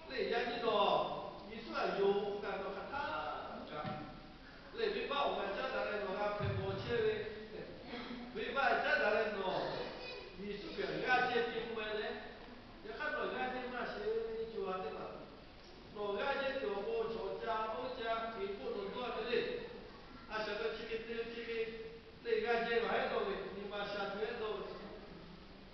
Lehˬ, yaꞈ nyi nawˬ Yeˍsuˆ htaꞈ yonˍ k'o kaꞈ nawˬ hk'aˬ htaˇ kaꞈ, lehˬ, venˇbaˆ awˬ g'a caˉ daꞈ leh nawˬ g'a hpehꞈ bawˬ chehˇ ve, venˇbaˆ caˉ daꞈ leh nawˬ Yeˍsuˆ Hkriꞈ g'aˇ jehˇ piˇ k'oˆ ve leh, yaꞈ hk'aˇ nawˬ g'aˇ jehˇ maˇ sheˍ ve co ha teˇ hpaˍ, nawˬ g'aˇ jehˇ tuˬ awˬ pon chaw ca oˇ ca hk'e k'oˆ nawˬ dawˇ ve le. A shaꞈ ve chi hk'e te ve chi hk'e, lehˬ, g'aˇ jehˇ maˇ heˆ dawˇ ve, nyi ma sha tuˬ heˆ dawˇ ve.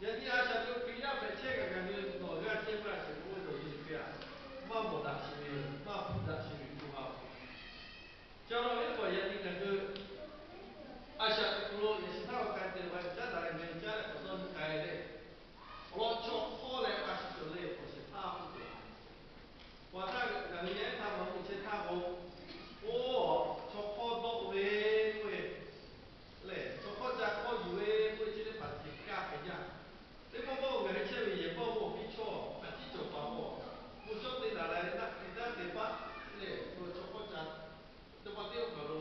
Yaꞈ nyi a shaꞈ ve Hkriꞈ yaˇ hpehꞈ chehˇ kaꞈ ngaˬ hui nawˬ g'aˇ jehˇ maˇ sheˍ k'oˆ ve, nawˬ Yeˍsuˆ Hkriꞈ htaꞈ maˇ mawˬ daꞈ sheˍ ve, maˇ hpu daꞈ sheˍ ve co ha. Ca la ve k'o, yaꞈ nyi ngaˬ hui a shaꞈ teꞈ kuˬ lo yaꞈ shi htaˇ lo k'ai te ve caˉ daꞈ leh meh caˉ leh k'awꞈ dawˇ nyi k'ai leh, awˬ lawn chaw hk'awˇ leh a shu cawˬ le awˬ shehˍ hpaˇ k'oˆ ve, pa taˇ ngaˬ hui yaˇ ehˉ htaˇ maˇ k'oˆ chehˇ htaˇ k'o, oˇ, chaw hk'awˇ dawˆ ve k'oˆ ve, lehˬ, chaw hk'awˇ ca hk'awˇ yuˬ ve k'oˆ ve chi teˇ hpaˍ ceh kaˇ hpehꞈ jaˇ. Teˇ pawˆ pawˆ ngaˬ hui chehˇ ve yehˬ pawˆ k'o, teˇ chaw a ciˉ cawˬ paˍ k'o, bon shawˉ te daꞈ la ve naˆ hk'e daꞈ te paˆ lehˬ, chaw hk'awˇ ca teˇ pawˆ teˇ awˬ hk'aw lo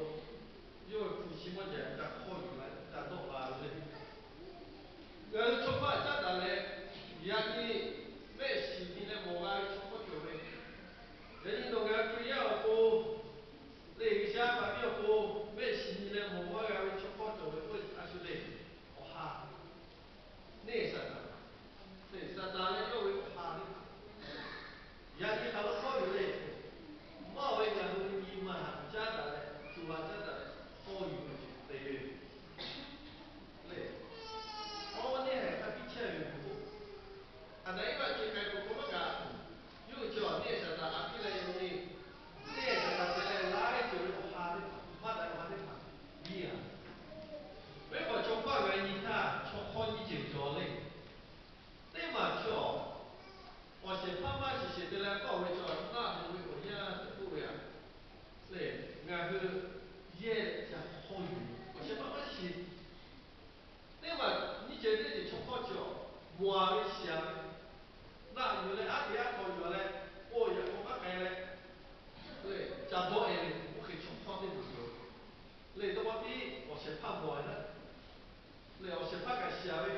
yawˇ hui hpu shi mawˇ jaˬ ca hk'awˇ yuˬ la ca dawˆ la ve le. Ngaˬ hui chaw hpaˇ caˉ daꞈ leh, yaꞈ nyi mehˆ shiˍ nyi leh mawˬ g'a ve chaw hk'awˇ cawˬ ve, yaꞈ nyi nawˬ ngaˬ hui Hkriꞈ yaˇ awˬ pon, lehˬ, G'uiˬsha paˍ piˇ awˬ pon mehˆ shiˍ nyi leh mawˬ maˇ g'a ve chaw hk'awˇ cawˬ ve k'oˆ ve a shu le. Awˬ ha neˇ Saˍtanˍ, Saˍtanˍ leh yawˇ ve awˬ ha teˇ hpaˍ, yaꞈ nyi hk'aˬ lo hk'awˇ yuˬ le. Maˇ ve ngaˬ hui nyi ma haꞈ caˉ daꞈ leh, co ha caˉ daꞈ leh hk'awˇ yuˬ ve te ve le. Awˬ neˇ haiˬ hk'a piˇ chehˇ ve yoˬ. Aˍdanˍ Eˇvaꞈ ce k'ai k'o k'o maˇ kaꞈ, yawˇ hui chi awˬ neˇ Saˍtanˍ a piˇ leh yoˬ le. Neˇ Saˍtanˍ te leh laiˉ ceuˬ ve awˬ ha teˇ hpaˍ, maˇ daꞈ ve awˬ ha teˇ hpaˍ biˇ a. Venˇbaˆ chaw hpaˇ g'a nyi htaˇ chaw hk'awˇ nyiˇ ceuˬ cawˬ le. Teˇ maˬ chaw, awˬ shehˍ hpaˇ maˇ shiˍ sheˍ te leh k'awˇ ve chaw naˆ hui ve awˬ yanˇ te k'oˆ ve a lehˬ, ngaˬ hui yehˇ ca hk'awˇ yuˬ ve awˬ shehˍ hpaˇ maˇ shiˍ. Teˇ maˬ nyiˇ ceuˬ teˇ ceuˬ chaw hk'awˇ cawˬ, mawˬ a ve shiˍ a ve, naˆ yuˬ leh aˉ te aˉ hk'aw yuˬ a leh, k'oˆ yaꞈ k'aw maˇ k'ai leh, ca dawˆ e ve oˇ hk'e chaw hk'awˇ teˇ maˬ cawˬ. Lehˬ, teˇ pawˆ tiˉ awˬ shehˍ hpaˇ mawˬ a naˆ, lehˬ, awˬ shehˍ hpaˇ kaꞈ shiˍ a ve,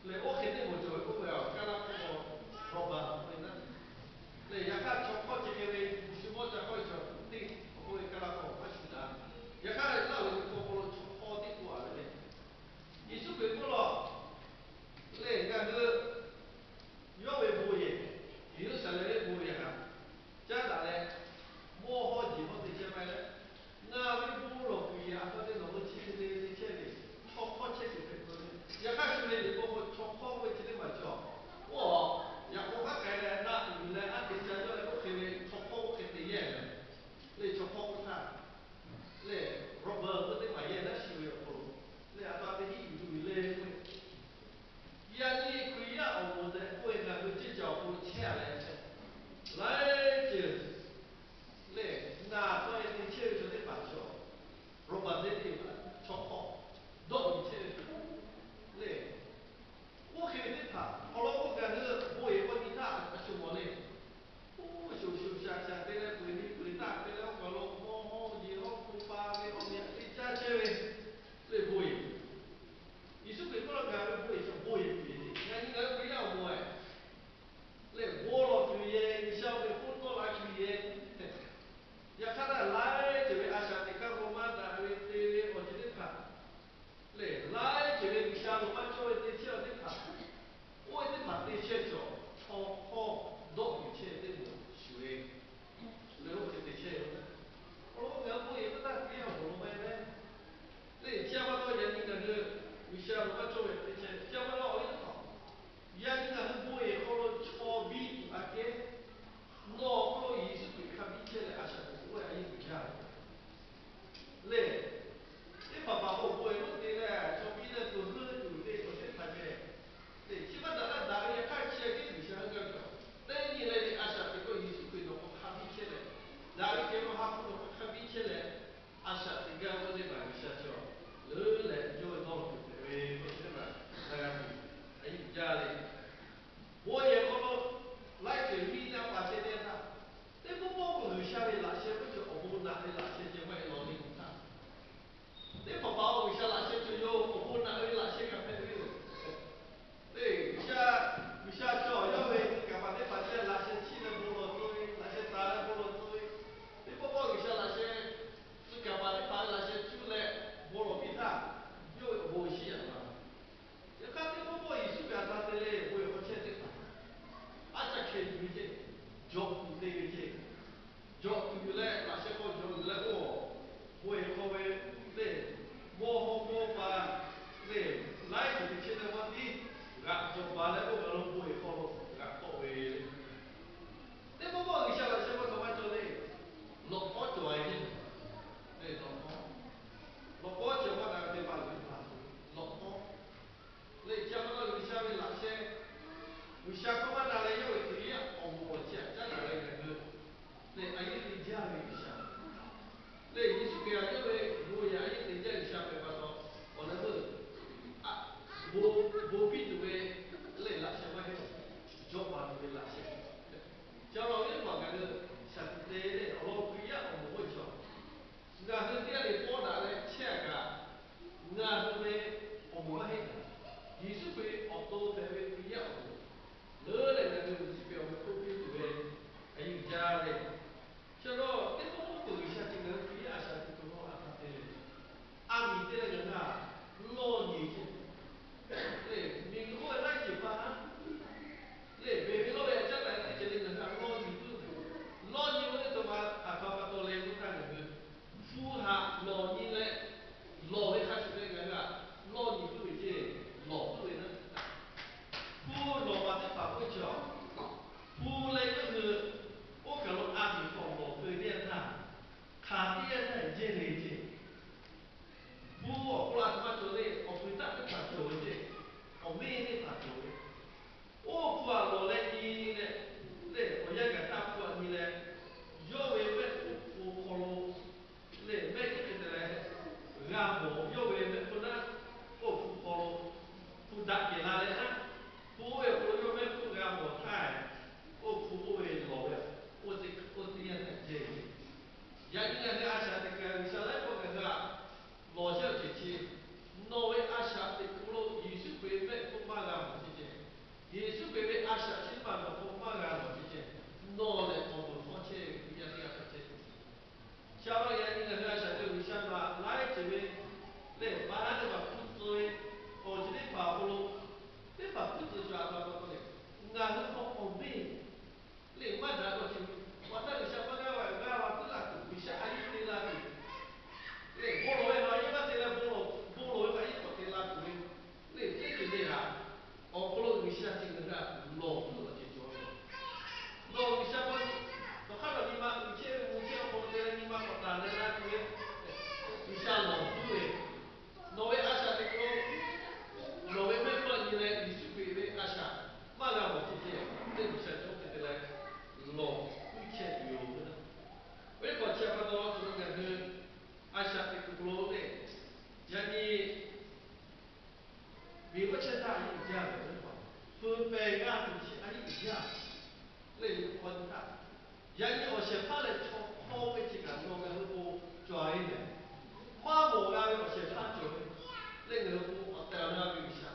lehˬ, oˇ hk'e teˇ maˬ cawˬ ve k'oˆ ve a, Kaˇlaˇ hkawˇ awˬ hkawˇ ba k'oˆ ve naˆ, lehˬ, yaꞈ hk'aˇ chaw hk'awˇ chi hk'e ve, shu mawˇ ca hk'awˇ ve chaw teˇ hk'awꞈ k'oˆ ve Kaˇlaˇ hkawˇ maˇ shuˍ daꞈ. Yaꞈ hk'aˇ Laˇ huˍ ve hkawˇ hk'aw lo chaw hk'awˇ teˇ k'oˆ a ve le. Yeˍsuˆ Hkriꞈ k'oˆ law, lehˬ, ngaˬ hui yawˇ ve lehˬ pawˇ daꞈ leh chehˇ a kaꞈ, ngaˬ hui ve awˬ moˍ maˇ heˆ kaꞈ, Yeˍsuˆ Hkriꞈ awˬ to hpehꞈ ve Hkriꞈ yaˇ awˬ moˍ leuˉ leh ngaˬ hui Yeˍsuˆ Hkriꞈ awˬ moˍ hk'oˆ piˇ tuˬ ve a yuˬ jaˇ ve. Chi a teˇ pawˆ pawˆ peuˬ G'uiˬsha ceuˬ ngaˬ hui Hkriꞈ yaˇ a shaꞈ teꞈ kuiˬ lo a hk'aˬ te ve, a miˍ te leh ngaˬ hui lawˇ nyi chehˇ lehˬ, miˬguiˬ hk'oˆ ve laiˉ ceuˬ pa haˉ lehˬ, beˬ ve lawˇ ve a caˉ taˍ ve teˇ ceuˬ le ngaˬ hui a lawˇ nyi puiˉ ve. Lawˇ nyi ve teˇ hpaˍ a hkaw pa taw leh g'uˇ htaˇ ngaˬ hui hpu haꞈ lawˬ nyi leh, lawˬ ve hk'a shuˍ leh ngaˬ hui a lawˇ nyi puiˉ ve ceˇ, lawˬ puiˉ ve naˉ. Hpu lawˬ paˍ teˇ hpaˍ k'oˆ ve chi a, hpu leh yawˇ hui oˇ kaˬ lo a miˍ hk'aw lawˬ peu teˇ yanˇ htaˇ, hk'aˬ teˇ yanˇ htaˇ jehˇ ve ceˇ. Hpu awˬ hk'aw lo a htoꞈ ma cawˬ le, awˬ puiˍ htaˇ teˇ hpaˍ cawˬ ve ceˇ, awˬ meˇ teˇ hpaˍ cawˬ ve. Oˇ hpu a lawˬ leh nyi leh, lehˬ awˬ yanˇ gaˬ htaˇ hpu a nyi leh, yawˇ ve mehˆ hpfuhˇ hk'aw lo lehˬ mehˆ teˇ hk'e te leh g'a mawˬ, yawˇ ve mehˆ hpfuhˇ naˉ, oˇ hpu hk'aw lo hpu daꞈ kehˬ la leh naˉ, hpu oˇ ve awˬ hk'aw lo yawˇ mehˆ hpfuhˇ g'a mawˬ htaˇ, oˇ hpu oˇ ve lawˬ ve, oˇ teˇ yanˇ htaˇ jehˇ ve ceˇ. Yaꞈ nyi ngaˬ hui a shaꞈ teꞈ kuiˬ G'uiˬsha laiˉ pawˆ ngaˬ hui a lawˬ chehˇ awˬ ceuˬ chi, nawˬ ve a shaꞈ teꞈ kuiˬ lo Yeˍsuˆ Hkriꞈ ve mehˆ hpfuhˇ maˇ g'a mawˬ ceh ceh, Yeˍsuˆ Hkriꞈ ve a shaꞈ chi maˇ g'a hpawˇ maˇ g'a lawˬ ceh ceh, nawˬ lehˬ awˬ moˍ hpawˇ chehˇ ve Hkriꞈ yaˇ teˇ g'aˇ hpehꞈ chehˇ tuˬ. Chi a pa yaꞈ nyi ngaˬ hui a shaꞈ teꞈ G'uiˬsha maꞈ laiˉ ceuˬ ve lehˬ, pa haˉ teˇ hpaˍ hpuˇ tcuh ve awˬ ceuˬ teˇ hpaˍ awˬ hk'aw lo, teˇ hpaˍ hpuˇ tcuh cawˬ a pa pa taw leh, ngaˬ hui hk'aw awˬ meˇ lehˬ maˇ daꞈ ve awˬ ceuˬ, pa taw G'uiˬsha maˇ g'aˇ va g'aˇ va puiˉ la tuˬ, G'uiˬsha a yeˇ te la tuˬ, lehˬ bon lawˬ ve hk'aw a yeˇ maˇ te leh bon lawˬ, bon lawˬ ve hk'aw a yeˇ k'awꞈ te la tuˬ ve, lehˬ teˇ ceuˬ le haꞈ, awˬ hk'aw lo G'uiˬsha ceuˬ ngaˬ hui a lawˬ puiˉ awˬ ceuˬ cawˬ ve. Nawˬ G'uiˬsha hk'aw, nawˬ hk'aˇ nawˬ nyi ma uiˍ chehˇ ve mvuh chehˇ awˬ hk'aw lo te leh nyi ma k'awꞈ taˍ leh la tuˬ ve, G'uiˬsha lawˬ puiˉ ve, nawˬ ve a shaꞈ teꞈ kuiˬ lo nawˬ ve mehˆ hpfuhˇ nyi leh Yeˍsuˆ Hkriꞈ ve a shaꞈ maˇ g'a mawˬ ceh ceh, teˇ G'uiˬsha cawˬ te te leh lawˬ puiˉ chehˇ tuˬ yoˬ. Oˇ ve k'awꞈ chi a pa taw, ngaˬ hui a shaꞈ teꞈ kuiˬ lo lehˬ, yaꞈ nyi miˬ g'uˇ chehˇ htaˇ a yeˇ uiˍ jaˇ ve teˇ hpaˍ, feu pehˬ g'a tuˬ chi a yeˇ uiˍ jaˇ lehˬ, hk'aw nyi htaˇ, yaꞈ nyi awˬ shehˍ hpaˇ lehˬ chaw hk'awˇ ve chi kaꞈ nawˬ ngaˬ hui k'o cawˬ a ve lehˬ, maˇ mawˬ g'a ve awˬ shehˍ hpaˇ cawˬ ve lehˬ, ngaˬ hui k'o awˬ tehˬ awˬ na ve G'uiˬsha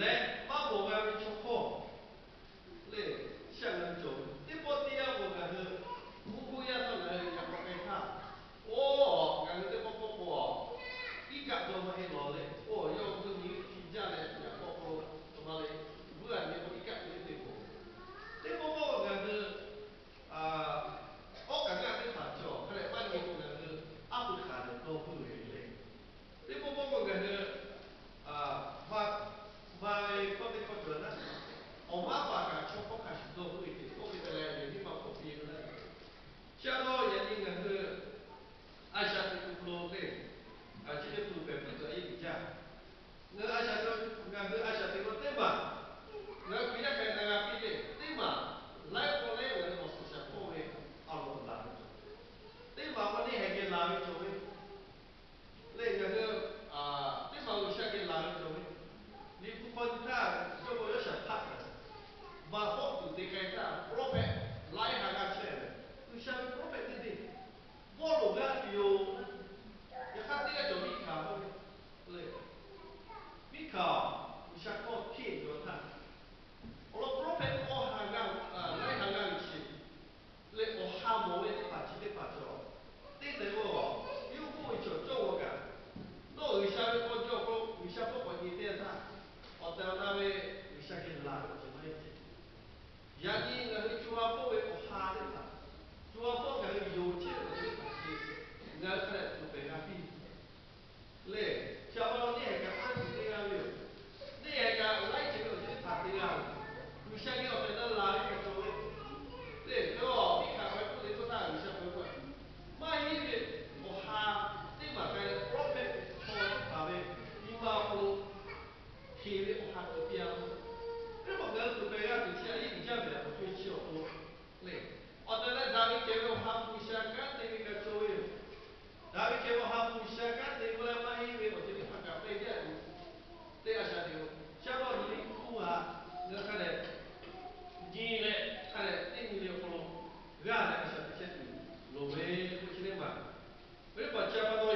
leh maˇ mawˬ g'a ve chaw hk'awˇ lehˬ, shaˆ ngaˬ hui cawˬ ve teˇ pawˆ teˇ yanˇ k'o ngaˬ hui mvuhˇ hk'oˆ yaˇ htawˇ ngaˬ hui yaꞈ k'aw k'ai htaˇ, oˇ ngaˬ hui teˇ pawˆ pawˆ k'o, iˉ kaˆ dawˇ maˇ heˆ lawˬ leh, oˇ yawˇ hui nyi ve hkiˇ jaˇ leh yaꞈ k'aw k'o, a ma le, vuiˇ a nyi k'o iˉ kaˆ te ve te k'o, teˇ pawˆ pawˆ ngaˬ hui awˉ kaꞈ ngaˇ teˇ hpaˍ cawˬ hk'a leh maˇ nyi k'o ngaˬ hui aˉ pu hk'aˬ lehˬ dawˇ puiˉ ve le. Teˇ pawˆ pawˆ k'o ngaˬ hui ma, ma ve hkawˇ teˇ hkawˇ cawˬ naˉ, awˬ maˉ paˍ kaꞈ chaw hk'awˇ hk'a shuˍ dawˇ puiˉ ve ce, oˇ hk'e te leh yehˬ miˇ ma k'awꞈ piˇ ve le. Chi a taw yaꞈ nyi ngaˬ hui a shaꞈ teꞈ kuiˬ lo lehˬ, chi hk'e tuˬ pehˬ puiˉ tuˬ a yeˇ uiˍ jaˇ. Ngaˬ hui a shaꞈ, ngaˬ hui a shaꞈ teꞈ lo teˇ maˬ, ngaˬ hui Hkriꞈ yaˇ hk'a na g'a piˇ ve teˇ maˬ, laiˉ pawˆ lehˬ ngaˬ hui awˬ suhˍ shaˍ hpawˇ ve a loˍ laˬ ve cawˬ, teˇ maˬ k'o neˇ haiˬ geh laˬ ve cawˬ ve lehˬ, ngaˬ hui teˇ maˬ G'uiˬsha geh laˬ ve cawˬ ve. Liꞈ hpu hk'aw nyi htaˇ, yawˇ k'o yawˇ shaˍ hpaˇ kaꞈ, baˬ hawˆ tuˬ te k'ai htaˇ prophet laiˉ ha g'aˇ chehˇ ve, G'uiˬsha ve prophet teˇ deˇ, Pawˇluꞈ g'aˇ tuˬ yoˬ. Yaꞈ hk'aˇ teˇ g'aˇ cawˬ Miˉhkaˍ k'oˆ ve le. Miˉhkaˍ, G'uiˬsha hkawˇ hteˇ cawˬ htaˇ, awˬ lawn prophet awˇ ha g'aˇ, laiˉ ha g'aˇ ve chi lehˬ, awˬ ha mawˬ ve teˇ hpaˍ chi teˇ hpaˍ cawˬ. Teˇ te k'o, yawˇ k'oˆ ve cawˬ cawˇ g'a kaꞈ, nawˬ G'uiˬsha ve k'aw jaw k'o G'uiˬsha hpawˇ k'awꞈ nyi teˇ yanˇ htaˇ, awˬ tehˬ awˬ na ve G'uiˬsha geh laˬ ve awˬ ceuˬ maˇ heˆ ce. Yaꞈ nyi ngaˬ hui co ha hpawˇ ve awˬ ha teˇ hpaˍ, co ha hpawˇ ngaˬ hui yonˍ chehˇ ve awˬ ceuˬ teˇ hpaˍ chi, ngaˬ hui hk'a leh tuˬ pehˬ g'a piˇ lehˬ, chi a pa taw neˇ haiˬ kaꞈ anˇ tuˬ te g'a ve yoˬ. Neˇ haiˬ kaꞈ laiˉ ceuˬ ve awˬ ceuˬ teˇ hpaˍ te g'a ve, G'uiˬsha geh awˬ tehˬ na laˬ ve kaꞈ cawˬ ve. Lehˬ, Miˉhkaˍ k'awꞈ k'oˆ le k'oˆ htaˇ, G'uiˬsha k'awꞈ k'oˆ, maˇ heˆ ve awˬ ha teˇ maˬ k'ai leh prophet chaw teˇ hpaˍ ve nyi ma awˬ hk'aw lo hteꞈ ve awˬ ha tuˬ piˇ a. Teˇ pawˆ ngaˬ hui tuˬ pehˬ g'a tuˬ chi a yeˇ uiˍ jaˇ ve awˬ co chi awˬ hk'aw lo lehˬ, awˬ tehˬ leh daꞈ ve kehˬ ve awˬ ha hpu G'uiˬsha kanˉ te ve g'a cawˬ ve yoˬ. Daꞈ ve kehˬ ve awˬ ha hpu G'uiˬsha kanˉ te k'oˆ leh maˇ heˆ ve awˬ ceuˬ teˇ hpaˍ kaꞈ pehˇ jaˇ ve. Teˇ a shaꞈ teꞈ lo, shaˉ lawˇ nyi ve hpu haꞈ ngaˬ hui hk'a dehꞈ nyi leh, hk'a dehꞈ teˇ nyi ve awˬ hk'aw lo g'aˇ leh a shaꞈ teꞈ chehˇ tuˬ loˍ ve k'o chi teˇ maˬ. Oˇ ve pa chi a pa taw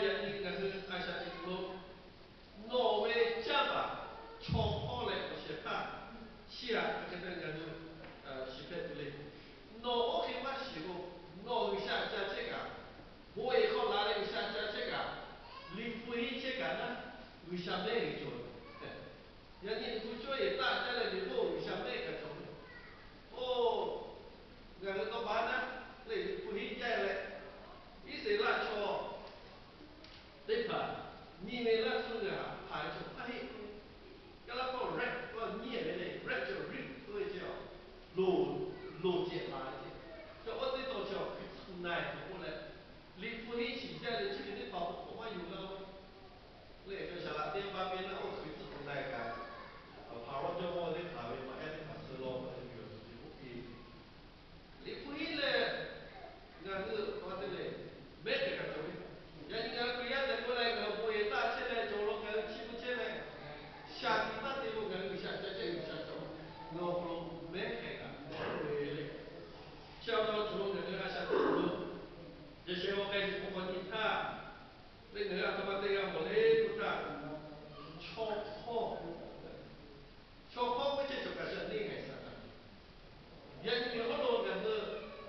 Yaꞈ nyi miˬ hawˉ lo ngaˬ hui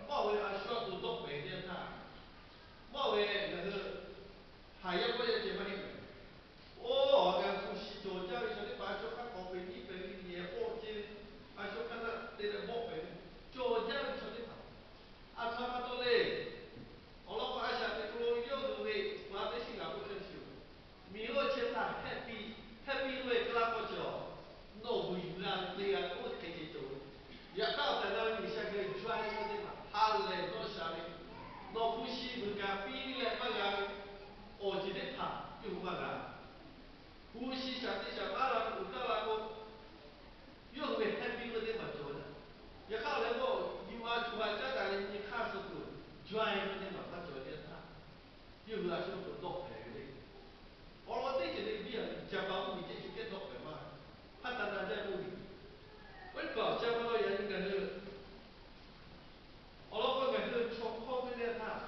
mawˇ ve a shu a tuˬ dawˆ pehˍ teˇ yanˇ htaˇ, mawˇ ve ngaˬ hui haˍ yaˇ pawˆ yaˇ ceh maˇ heˆ. Oˇ, ngaˬ hpu shi cawˬ jaˇ ve chaw teˇ hpaˍ a shu hk'aˇ k'awꞈ pehˍ nyi pehˍ ve yehˬ k'awˆ ceh, a shu hk'aˇ naˆ te leh bawˆ pehˍ ve cawˬ jaˇ ve chaw teˇ hpaˍ, a htoꞈ ma pa taw le. Awˬ lawn k'o, a shaꞈ teꞈ hk'aw lo yawˇ hui ve pa teˇ shiˉ ngaˬ k'oˆ chehˇ shiˍ-oˬ. Miˬ oˇ chehˇ htaˇ happy, happy lo e hk'e laˇ k'aw cawˬ. Nawˬ vuiˬ yuˬ g'a ve te g'a ve oˇ hk'e ceh cawˬ ve. Yaꞈ hk'aˇ awˬ tehˬ na ve G'uiˬsha geh joˇ-e ve teˇ hpaˍ ha lehˬ dawˇ sha ve, nawˬ hpu shi vuiˬ kaꞈ piˇ leh maˇ g'a ve awˬ ceuˬ teˇ hpaˍ yawˇ hui maˇ g'a. Hpu shi shaˍ teˇ shaˍ taˉ la ve uˍ taˇ la k'o, yawˇ hui ve happy lo teˇ hpaˍ cawˬ ve. Yaꞈ hk'aˇ lehˬ k'o, nyi ma shu ha caˉ daꞈ leh nyi hk'aˇ suh tuˬ joˇ-e ve teˇ hpaˍ maˇ cawˬ ve teˇ htaˇ, yawˇ hui a shu tuˬ dawˆ pehˍ ve le. Awˬ lawn teˇ ceuˬ le biˇ a, Jaˍpaˍ mvuhˇmiˬ ceh shu kehˉ dawˆ pehˍ maˇ, hpaˇ taˍ taˍ jaˇ mvuhˇmiˬ. Oˇ ve kaꞈ Jaˍpaˍ lo yaꞈ nyi ngaˬ hui awˬ lawn k'o, ngaˬ hui chaw hk'awˇ ve teˇ htaˇ,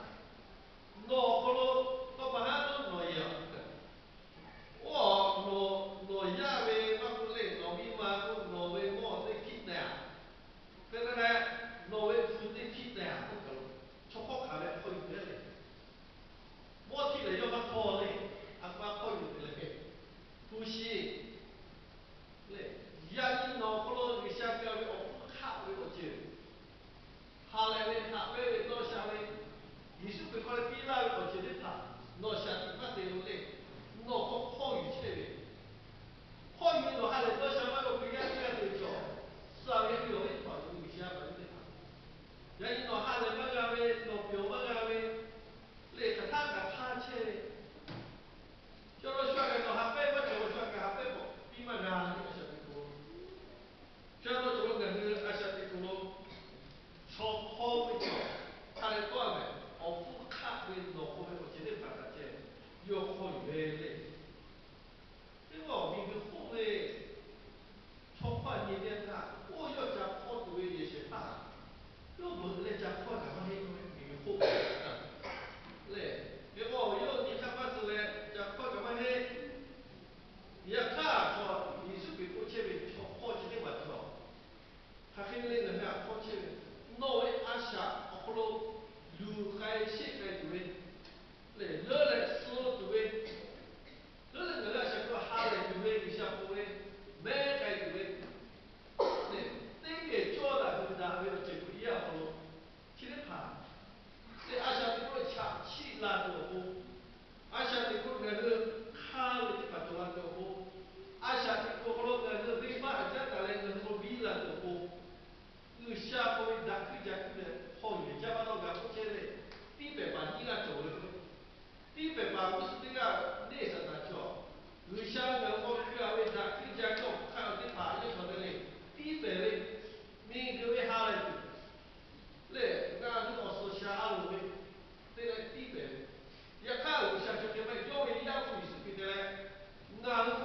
nawˬ awˬ hk'aw lo tawˇ pa haˉ nawˬ yehˬ a, oˇ, nawˬ, nawˬ yaˇ ve maˇ k'oˆ le, nawˬ miˇ ma k'o nawˬ ve mawˇ teˇ hpiˆ tehꞈ a, hk'e te leh nawˬ ve hpu teˇ hpiˆ tehꞈ a k'oˆ kaꞈ lo, chaw hk'awˇ hk'aˬ ve hk'awˇ yuˬ leh le. Mawˇ htiˇ lehˬ yawˇ maˇ hk'awˇ le, a hk'aˇ hk'awˇ yuˬ te leh hpu shi le. Yaꞈ nyi nawˬ awˬ hk'aw lo G'uiˬsha g'a ve awˬ hpfuhˇ hk'aˆ ve awˬ ceuˬ, ha lehˬ ve haꞈ pehnˇ ve dawˇ sha ve, Yeˍsuˆ Hkriꞈ hk'aw leh piˇ laˇ ve awˬ ceuˬ teˇ hpaˍ nawˬ shaˍ tiꞈ maˇ te lo le. Nawˬ hk'awˇ hk'awˇ yuˬ chehˇ ve, hk'awˇ yuˬ ve nawˬ ha lehˬ dawˇ sha maˇ g'a ve yaˇ teˇ g'aˇ te cawˬ. Suh ve yaˇ miˇ awˬ viˉ teˇ hpaˍ G'uiˬsha maˍ ve teˇ hpaˍ, yaꞈ nyi nawˬ ha lehˬ maˇ g'a ve, nawˬ pyawˬ maˇ g'a ve, lehˬ hk'aˬ htaˇ kaꞈ hk'aˇ chehˇ ve, chaw lo shu aꞈ kaꞈ nawˬ haꞈ pehnˇ maˇ cawˬ, shu aꞈ kaꞈ haꞈ pehnˇ k'awꞈ piˇ maˇ g'a ve a shaꞈ teꞈ hk'aw lo, shu aꞈ lo cawˬ lo ngaˬ hui a shaꞈ teꞈ hk'aw lo chaw hk'awˇ ve cawˬ, hk'a leh tawˇ a ve awˬ hpfuhˇ hk'aˆ ve nawˬ hk'aw ve awˬ ceuˬ teˇ hpaˍ kaꞈ ceh yawˇ hk'awˇ yuˬ ve le. Teˇ maˬ miˬguiˬ hk'oˆ ve chaw hk'awˇ nyi teˇ htaˇ, oˇ yawˇ ca hk'awˇ tuˬ ve yehˬ shehˍ hpaˇ, yawˇ beuꞈ leh ca hk'awˇ kaꞈ maˇ heˆ k'oˆ ve miˬguiˬ hk'oˆ ve lehˬ, ve k'o yawˇ nyi hk'aˇ maˇ suh leh ca hk'awˇ kaꞈ maˇ heˆ. Yaꞈ hk'aˇ chaw Yeˍsuˆ Hkriꞈ k'oˆ chehˇ ve chaw hk'awˇ chi teˇ maˬ cawˬ. Hk'aˬ hk'e le ngaˬ hui a hk'awˇ chehˇ ve, nawˬ ve a shaꞈ awˬ hk'aw lo luˬ k'ai sheˆ k'ai tuˬ ve, lehˬ leuˉ leh suh tuˬ ve, leuˉ leh ngaˬ hui a shaꞈ hk'aw lo ha lehˬ tuˬ ve G'uiˬsha hk'oˆ ve, mehˉ k'ai tuˬ ve, lehˬ teˇ geh cawˇ daꞈ hui daꞈ ve awˬ ceuˬ hk'oˆ yaˇ awˬ hk'aw lo chi teˇ hpaˍ lehˬ, a shaꞈ teꞈ hk'aw lo chaꞈ chiˆ la tuˬ awˬ pon, a shaꞈ teꞈ hk'aw lo ngaˬ hui hk'aˇ ve teˇ hpaˍ cawˬ la tuˬ awˬ pon, a shaꞈ teꞈ hk'aw lo ngaˬ hui venˇbaˆ haꞈ caˉ taˍ leh ngaˬ hui hk'aw lo biˇ la tuˬ awˬ pon, G'uiˬsha hk'aw ve daꞈ hkuiˇ ja hkuiˇ leh hk'awˇ yuˬ ve caˇ maˇ dawˇ g'a k'oˆ chehˇ ve, tiˇ pehˍ paˍ nyiˇ g'aˇ cawˬ ve k'o, tiˇ pehˍ paˍ g'uˇ suhˍ teˇ g'aˇ neˇ saˍtanˍ chaw, G'uiˬsha ngaˬ hui hk'aw hkui a ve daꞈ hkuiˇ ja hkuiˇ awˬ hk'aˇ teˇ hpaˍ yawˇ cawˬ te le, tiˇ pehˍ ve, miˬguiˬ ve ha lehˬ tuˬ lehˬ, ngaˬ hui awˬ suhˍ shaˍ a loˍ ve teˇ leh tiˇ pehˍ ve, yaꞈ hk'aˇ G'uiˬsha cawˬ hk'e maˇ heˆ, yawˇ ve Yaˇ hpu Yeˍsuˆ Hkriꞈ te leh, ngaˬ hui